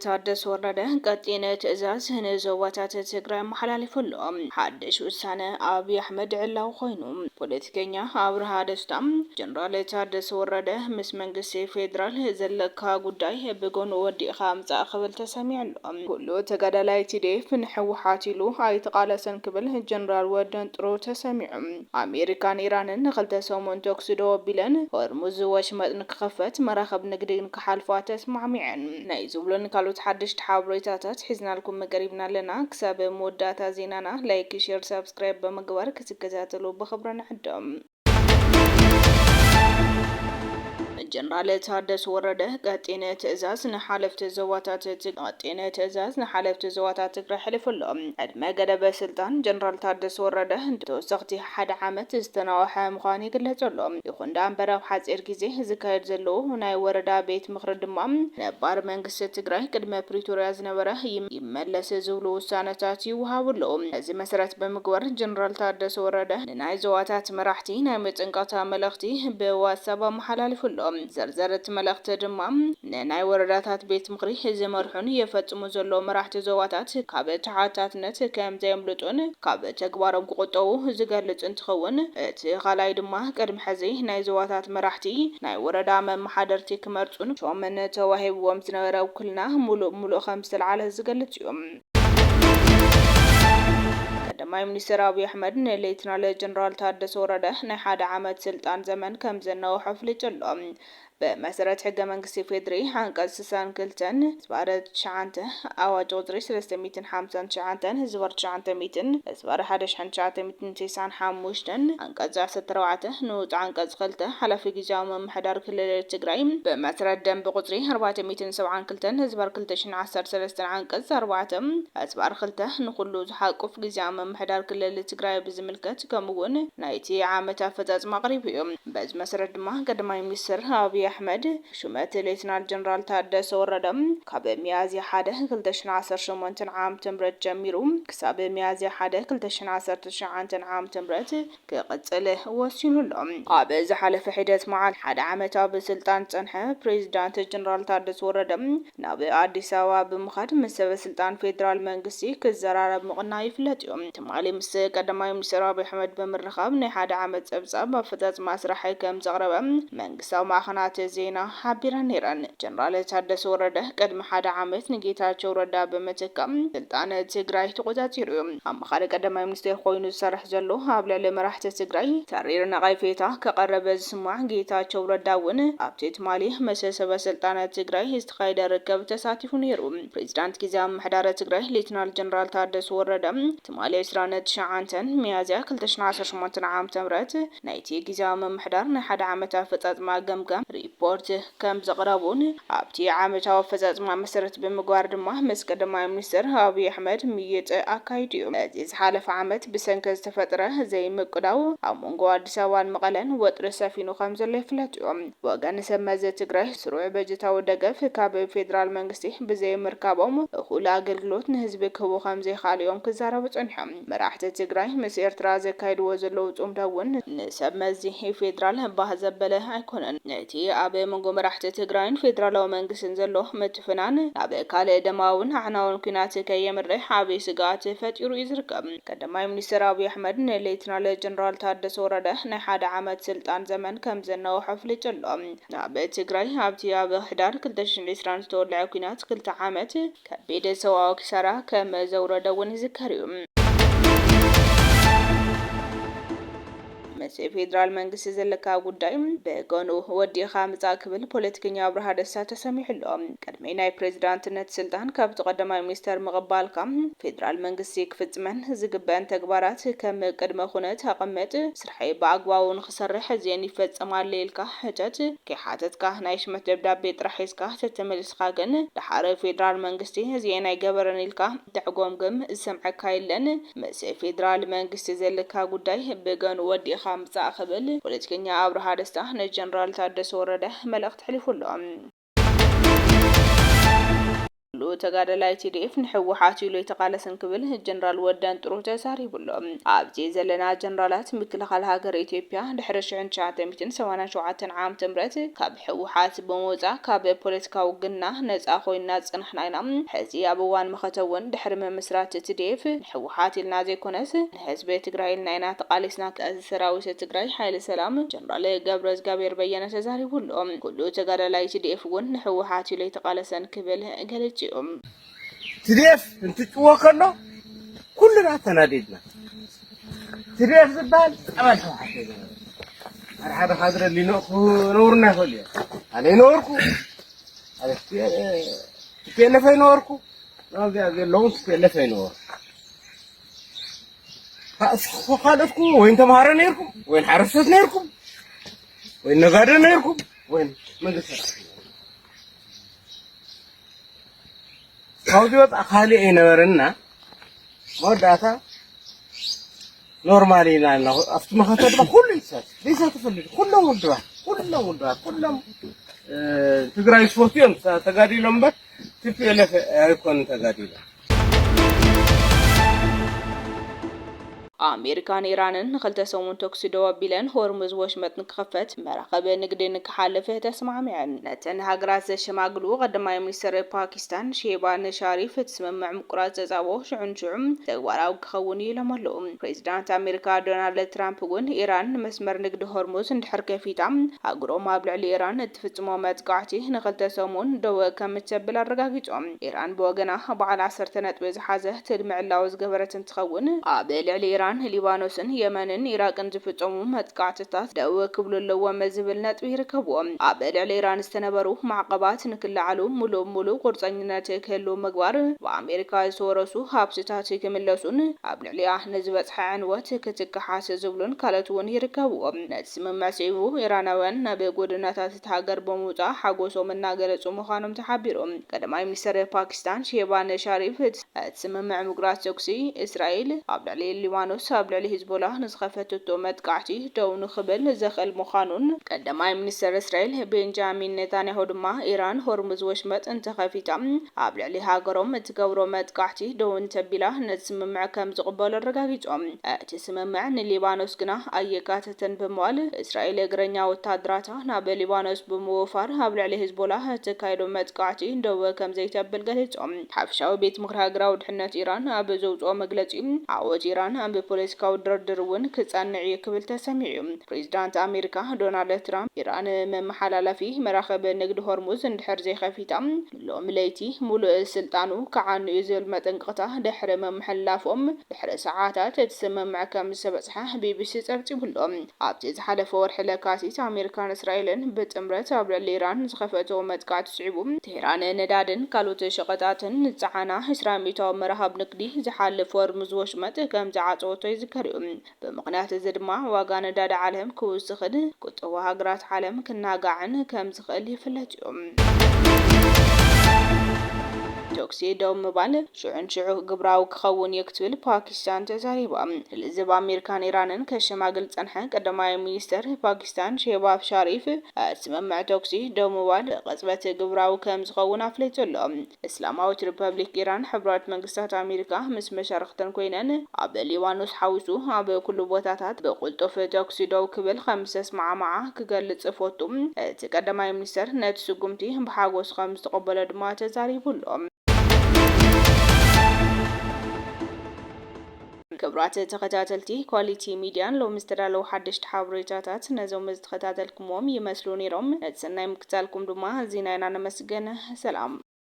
ታደሰ ወረደ ቀጢነ ትእዛዝ ንዞባታት ትግራይ ኣመሓላሊፉ ኣሎ። ሓድሽ ውሳነ ኣብይ ኣሕመድ ዕላዊ ኮይኑ። ፖለቲከኛ ኣብርሃ ደስታ፣ ጀነራል ታደሰ ወረደ ምስ መንግስቲ ፌዴራል ዘለካ ጉዳይ ብጎኑ ወዲእኻ ምጻእ ክብል ተሰሚዑ ኣሎ። ኩሉ ተጋዳላይ ቲ ዲ ኤፍ ንህወሓት ኢሉ ኣይተቓለሰን ክብል ጀነራል ወደን ጥሩ ተሰሚዑ። ኣሜሪካን ኢራንን ንክልተ ሰሙን ተኩሲ ደው ኣቢለን፣ ሆርሙዝ ወሽመጥ ንክኸፈት፣ መራኸብ ንግዲ ንክሓልፋ ተስማዕሚዐን። ናይ ዝብሉን ካልኦት ሓደሽቲ ሓበሬታታት ሒዝናልኩም ቀሪብና ኣለና። ክሳብ መወዳእታ ዜናና ላይክ፣ ሼር፣ ሳብስክራይብ ብምግባር ክትከታተሉ ብኽብሪ ንዕድም። ጀነራል ታደሰ ወረደ ቀጢነ ትእዛዝ ንሓለፍቲ ዞባታት ትግ-፣ ቀጢነ ትእዛዝ ንሓለፍቲ ዞባታት ትግራይ ሕሊፉ ኣሎ። ዕድመ ገደበ ስልጣን ጀነራል ታደሰ ወረደ ተወሰኽቲ ሓደ ዓመት ዝተናውሐ ምዃኑ ይግለጽ ኣሎ። ይኹን ደኣ እምበር፣ ኣብ ሓጺር ግዜ ዝካየድ ዘሎ ናይ ወረዳ ቤት ምኽሪ ድማ፣ ነባር መንግስቲ ትግራይ ቅድመ ፕሪቶርያ ዝነበረ ይም-፣ ይመለስ ዝብሉ ውሳነታት ይወሃቡ ኣለዉ። ነዚ መሰረት ብምግባር፣ ጀነራል ታደሰ ወረደ ንናይ ዞባታት መራሕቲ ናይ መጠንቀቕታ መልእኽቲ ብዋትሳፕ ኣመሓላሊፉ ኣሎ። ዝርዝር እቲ መልእኽቲ ድማ፣ ንናይ ወረዳታት ቤት ምኽሪ ዝመርሑን የፈጽሙ ዘለዉ መራሕቲ ዞባታት ካብ ተሓታትነት ከም ዘየምልጡን ካብ ተግባሮም ክቑጠቡ ዝገልጽ እንትኸውን፣ እቲ ካልኣይ ድማ፣ ቅድሚ ሕዚ ናይ ዞባታት መራሕቲ ናይ ወረዳ መመሓደርቲ ክመርጹን ሾመን ተዋሂብዎም ዝነበረ ውክልና ሙሉእ ሙሉእ ከም ዝተልዓለ ዝገልጽ እዩ። ቀዳማይ ሚኒስትር ኣብይ ኣሕመድ ንሌትናል ጀነራል ታደሰ ወረደ ናይ ሓደ ዓመት ስልጣን ዘመን ከም ዘናውሖ ኣፍሊጡ ኣሎ። ብመሰረት ሕገ መንግስቲ ፌድሪ ዓንቀጽ ስሳን ክልተን ዝባር ትሽዓተ፣ ኣዋጅ ቁጽሪ ሰለስተ ሚእትን ሓምሳን ትሽዓተን ዝባር ትሽዓተ ሚእትን ዝባር ሓደ ሽሕን ትሽዓተ ሚእትን ተስዓን ሓሙሽተን፣ ዓንቀጽ ዓሰርተ ኣርባዕተ ንኡስ ዓንቀጽ ክልተ፣ ሓላፊ ግዝያዊ ምምሕዳር ክልል ትግራይ ብመሰረት ደንብ ቁጽሪ ኣርባዕተ ሚእትን ሰብዓን ክልተን ዝባር ክልተ ሽሕን ዓሰርተ ሰለስተን ዓንቀጽ ኣርባዕተ ዝባር ክልተ ንኹሉ ዝሓቁፍ ግዝያዊ ምምሕዳር ክልል ትግራይ ብዝምልከት፣ ከምኡ እውን ናይቲ ዓመት ኣፈጻጽማ ኣቕሪቡ እዩ። በዚ መሰረት ድማ ቀዳማይ ሚኒስትር ኣብይ ኣሕመድ ሹመት ሌትናል ጀነራል ታደሰ ወረደ ካብ ሚያዝያ ሓደ ክልተ ሽሕን ዓሰርተ ሸሞንተን ዓመተ ምህረት ጀሚሩ ክሳብ ሚያዝያ ሓደ ክልተ ሽሕን ዓሰርተ ትሽዓተን ዓመተ ምህረት ክቕጽል ወሲኑ ኣሎ። ኣብ ዝሓለፈ ሒደት መዓልቲ ሓደ ዓመት ኣብ ስልጣን ዝጸንሐ ፕሬዚዳንት ጀነራል ታደሰ ወረደ ናብ ኣዲስ ኣበባ ብምኻድ ምስ ሰበ ስልጣን ፌዴራል መንግስቲ ክዘራረብ ምቕናዩ ይፍለጥ እዩ። ትማሊ ምስ ቀዳማይ ሚኒስትር ኣብይ ኣሕመድ ብምርኻብ ናይ ሓደ ዓመት ጸብጻብ ኣፈጻጽማ ስራሕ ከም ዘቕረበ መንግስታዊ ማዕኸናት ዜና ሓቢረን ነይረን። ጀነራል ታደሰ ወረደ ቅድሚ ሓደ ዓመት ንጌታቸው ረዳ ብምትካእ ስልጣን ትግራይ ተቆጻጺሩ እዩ። ኣማኻሪ ቀዳማይ ሚኒስቴር ኮይኑ ዝሰርሕ ዘሎ፣ ኣብ ልዕሊ መራሕቲ ትግራይ ተሪር ነቐፌታ ከቐረበ ዝስማዕ ጌታቸው ረዳ እውን ኣብቲ ትማሊ ምስ ሰበ ስልጣን ትግራይ ዝተኻየደ ርክብ ተሳቲፉ ነይሩ። ፕሬዚዳንት ግዝያዊ ምምሕዳር ትግራይ ሌትናል ጀነራል ታደሰ ወረደ ትማሊ ዕስራን ትሽዓተን ሚያዝያ ክልተ ሽሕን ዓሰርተ ሸሞንተን ዓመተ ምህረት ናይቲ ግዝያዊ ምምሕዳር ናይ ሓደ ዓመት ኣፈጻጽማ ገምጋም ሪፖርት ከም ዘቕረቡን፣ ኣብቲ ዓመታዊ ኣፈጻጽማ መሰረት ብምግባር ድማ ምስ ቀዳማይ ሚኒስትር ኣብይ ኣሕመድ ምይይጥ ኣካይዱ እዩ። እዚ ዝሓለፈ ዓመት ብሰንኪ ዝተፈጥረ ዘይምቅዳው ኣብ መንጎ ኣዲስ ኣበባን መቐለን ወጥሪ ሰፊኑ ከም ዘሎ ይፍለጥ እዩ። ወገን ሰብ መዚ ትግራይ ስሩዕ በጀታዊ ደገፍ ካብ ፌዴራል መንግስቲ ብዘይምርካቦም እኹል ኣገልግሎት ንህዝቢ ክህቡ ከም ዘይከኣሉ እዮም ክዛረቡ ጸኒሖም። መራሕቲ ትግራይ ምስ ኤርትራ ዘካይድዎ ዘለዉ ጽምዶ እውን ንሰብ መዚ ፌዴራል ባህ ዘበለ ኣይኮነን። እቲ ኣብ መንጎ መራሕቲ ትግራይን ፌዴራላዊ መንግስትን ዘሎ ምትፍናን ናብ ካልእ ደማውን ኣዕናውን ኲናት ከየምርሕ ዓብዪ ስግኣት ፈጢሩ እዩ ዝርከብ። ቀዳማይ ሚኒስትር ኣብይ ኣሕመድ ንሌትናል ጀነራል ታደሰ ወረደ ናይ ሓደ ዓመት ስልጣን ዘመን ከም ዘናውሖ ኣፍሊጡ ኣሎ። ኣብ ትግራይ ኣብቲ ኣብ ሕዳር ክልተ ሽሕን ዕስራን ዝተወልዐ ኲናት ክልተ ዓመት ከቢድ ሰብኣዊ ኪሳራ ከም ዘውረደ እውን ይዝከር እዩ። ምስ ፌዴራል መንግስቲ ዘለካ ጉዳይ ብገኑ ወዲእኻ ምጻእ ክብል ፖለቲከኛ ኣብርሃ ደስታ ተሰሚዑ ኣሎ። ቅድሚ ናይ ፕሬዚዳንትነት ስልጣን ካብቲ ቀዳማይ ሚኒስተር ምቕባልካ፣ ፌዴራል መንግስቲ ክፍጽመን ዝግበአን ተግባራት ከም ቅድመ ኩነት ኣቐምጥ። ስርሐይ ብኣግባቡ ንኽሰርሕ እዚኤን ይፈጸማ ኣለየ ኢልካ ሕተት። ከይሓተትካ ናይ ሽመት ደብዳቤ ጥራሕ ሒዝካ ተተመሊስካ ግን፣ ደሓር ፌዴራል መንግስቲ እዚኤን ኣይገበረን ኢልካ ትዕጎምግም ዝሰምዐካ የለን። ምስ ፌዴራል መንግስቲ ዘለካ ጉዳይ ብገኑ ወዲእኻ ምጻእ ክብል ፖለቲከኛ ኣብርሃ ደስታ ንጀነራል ታደሰ ወረደ መልእኽቲ ኣሕሊፉ ኣሎ። ኩሉ ተጋዳላይ ቲ ዲ ኤፍ ንህወሓት ኢሉ ኣይተቓለሰን ክብል ጀነራል ወደን ጥሩ ተዛሪቡ ኣሎ። ኣብዚ ዘለና ጀነራላት ምክልኻል ሃገር ኢትዮጵያ ድሕሪ ሽሕን ትሽዓተ ሚእትን ሰማንያን ሸውዓተን ዓመተ ምህረት ካብ ህወሓት ብምውፃእ ካብ ፖለቲካዊ ውግንና ነፃ ኮይንና ዝፀናሕና ኢና። ሕዚ ኣብ እዋን መኸተ እውን ድሕሪ ምምስራት ቲ ዲ ኤፍ ንህወሓት ኢልና ዘይኮነስ ንህዝቢ ትግራይ ኢልና ኢና ተቓሊስና። ኣዛዚ ሰራዊት ትግራይ ሓይሊ ሰላም ጀነራል ገብረ እግዚኣብሔር በየነ ተዛሪቡ ኣሎ። ኩሉ ተጋዳላይ ቲ ዲ ኤፍ እውን ንህወሓት ኢሉ ኣይተቓለሰን ክብል ገሊጹ እዩ። ቲ ዲ ኤፍ እንትጭወ ከሎ ኩልና ተናዲድና። ቲ ዲ ኤፍ ዝበሃል ጸበል ህወሓት እዩ ዝነበረ። ሓደ ሓደ ካድረ ሊኖ ክነውርና ይኽእል እዩ። ኣነ ይነበርኩ። ኣነ ቲ ፒ ኤል ኤፍ ኣይነበርኩ። ናብዚኣ ዘለውን ቲ ፒ ኤል ኤፍ ኣይነበሩ። ካልኦትኩ ወይ ተምሃሮ ነይርኩም ወይ ሓረስቶት ነይርኩም ወይ ነጋዶ ነይርኩም ወይ መንግስቲ ካብዚ ወፃእ ካልእ ኣይነበረና። መወዳእታ ኖርማል ኢና ኣለኹ። ኣብቲ መኸተ ድማ ኩሉ ይሳተፍ ይሳተፍ ኣሎ። ኩሎም ውድባት ኩሎም ውድባት ኩሎም ትግራይ ዝፈትዩ እዮም ተጋዲሎም እምበር ቲ ፒ ኤል ኤፍ ኣይኮኑን ተጋዲሎም። ኣሜሪካን ኢራንን ንክልተ ሰሙን ተኩሲ ደው ኣቢለን ሆርሙዝ ወሽመጥ ንክኽፈት መራኸቢ ንግዲ ንክሓልፍ ተስማዕሚዐን። ነተን ሃገራት ዘሸማግሉ ቀዳማይ ሚኒስትር ፓኪስታን ሼህባዝ ሸሪፍ እቲ ስምምዕ ምቁራፅ ተፃብኦ ሽዑን ሽዑ ተግባራዊ ክኸውን እዩ ኢሎም ኣለዉ። ፕሬዚዳንት ኣሜሪካ ዶናልድ ትራምፕ እውን ኢራን ንመስመር ንግዲ ሆርሙዝ እንድሕር ከፊታ ኣህጉሮም ኣብ ልዕሊ ኢራን እትፍፅሞ መጥቃዕቲ ንክልተ ሰሙን ደው ከም እተብል ኣረጋጊፆም። ኢራን ብወገና በዓል ዓሰርተ ነጥቢ ዝሓዘ ትልሚ ዕላዊ ዝገበረት እንትኸውን ኣብ ልዕሊ ኢራን፣ ሊባኖስን የመንን ኢራቅን ዝፍፀሙ መጥቃዕትታት ደው ክብሉ ኣለዎም ዝብል ነጥቢ ይርከብዎም። ኣብ ልዕሊ ኢራን ዝተነበሩ ማዕቐባት ንክለዓሉ ሙሉእ ሙሉእ ቁርፀኝነት ክህልው ምግባር፣ ብኣሜሪካ ዝተወረሱ ሃብትታት ክምለሱን ኣብ ልዕሊኣ ንዝበፅሐ ዕንወት ክትከሓስ ዝብሉን ካልኦት እውን ይርከብዎም። ነቲ ስምምዕ ስዒቡ ኢራናውያን ናብ ጎደናታት እታ ሃገር ብምውፃእ ሓጎሶም እናገለፁ ምዃኖም ተሓቢሩ። ቀዳማይ ሚኒስትር ፓኪስታን ሼህባዝ ሸሪፍ እቲ ስምምዕ ምቁራፅ ተኩሲ እስራኤል ኣብ ልዕሊ ሊባኖስ ኣብ ልዕሊ ሂዝቦላ ንዝኸፈተቶ መጥቃዕቲ ደው ንኽብል ዘኽእል ምዃኑን ቀዳማይ ሚኒስትር እስራኤል ቤንጃሚን ኔታንያሁ ድማ ኢራን ሆርሙዝ ወሽመጥ እንተኸፊታ ኣብ ልዕሊ ሃገሮም እትገብሮ መጥቃዕቲ ደው እንተቢላ ነቲ ስምምዕ ከም ዝቕበሎ ኣረጋጊጾም። እቲ ስምምዕ ንሊባኖስ ግና ኣየካተተን ብምባል እስራኤል እግረኛ ወታደራታ ናብ ሊባኖስ ብምውፋር ኣብ ልዕሊ ሂዝቦላ እተካየዶ መጥቃዕቲ ደው ከም ዘይተብል ገሊጾም። ሓፈሻዊ ቤት ምኽሪ ሃገራዊ ድሕነት ኢራን ኣብ ዘውጽኦ መግለጺ ዓወት ኢራን ኣብ ፖለቲካዊ ድርድር እውን ክጸንዕ እዩ ክብል ተሰሚዑ እዩ። ፕሬዚዳንት ኣሜሪካ ዶናልድ ትራምፕ ኢራን መመሓላለፊ መራኽብ ንግዲ ሆርሙዝ እንድሕር ዘይኸፊታ ሎሚ ለይቲ ሙሉእ ስልጣኑ ክዓኑ እዩ ዝብል መጠንቀቕታ ድሕሪ ምምሕልላፎም ድሕሪ ሰዓታት እቲ ስምምዕ ከም ዝተበጽሐ ቢ ቢ ሲ ጸብጺቡ ኣሎ። ኣብቲ ዝሓለፈ ወርሒ ለካቲት ኣሜሪካን እስራኤልን ብጥምረት ኣብ ልዕሊ ኢራን ዝኸፈቶ መጥቃዕቲ ስዒቡ ቴህራን ነዳድን ካልኦት ሸቐጣትን ዝጸዓና ዕስራ ሚእታዊ መራኽብ ንግዲ ዝሓልፍ ሆርሙዝ ወሽመጥ ከም ዝዓጸወቶ ይዝከር እዩ። ብምኽንያት እዚ ድማ ዋጋ ነዳዲ ዓለም ክውስኽን ቁጠባ ሃገራት ዓለም ክናጋዕን ከም ዝኽእል ይፍለጥ እዩ። ተኩሲ ደው ምባል ሽዑን ሽዑ ግብራዊ ክኸውን እዩ ክትብል ፓኪስታን ተዛሪባ። ንልዝብ ኣሜሪካን ኢራንን ከሸማግል ዝጸንሐ ቀዳማይ ሚኒስተር ፓኪስታን ሼህባዝ ሸሪፍ እቲ ስምምዕ ተኩሲ ደው ምባል ብቕጽበት ግብራዊ ከም ዝኸውን ኣፍሊጡ ኣሎ። እስላማዊት ሪፐብሊክ ኢራን ሕቡራት መንግስታት ኣሜሪካ ምስ መሻርኽተን ኮይነን ኣብ ሊባኖስ ሓዊሱ ኣብ ኩሉ ቦታታት ብቕልጡፍ ተኩሲ ደው ክብል ከም ዝተስማዕማዓ ክገልጽ እፈቱ። እቲ ቀዳማይ ሚኒስተር ነቲ ስጉምቲ ብሓጎስ ከም ዝተቐበሎ ድማ ተዛሪቡ ኣሎ። ክቡራት ተኸታተልቲ ኳሊቲ ሚድያን ሎሚ ዝተዳለዉ ሓደሽቲ ሓበሬታታት ነዞም ዝተኸታተልኩምዎም ይመስሉ ነይሮም። ነቲ ሰናይ ምክታልኩም ድማ እዚና ኢና ነመስግን። ሰላም።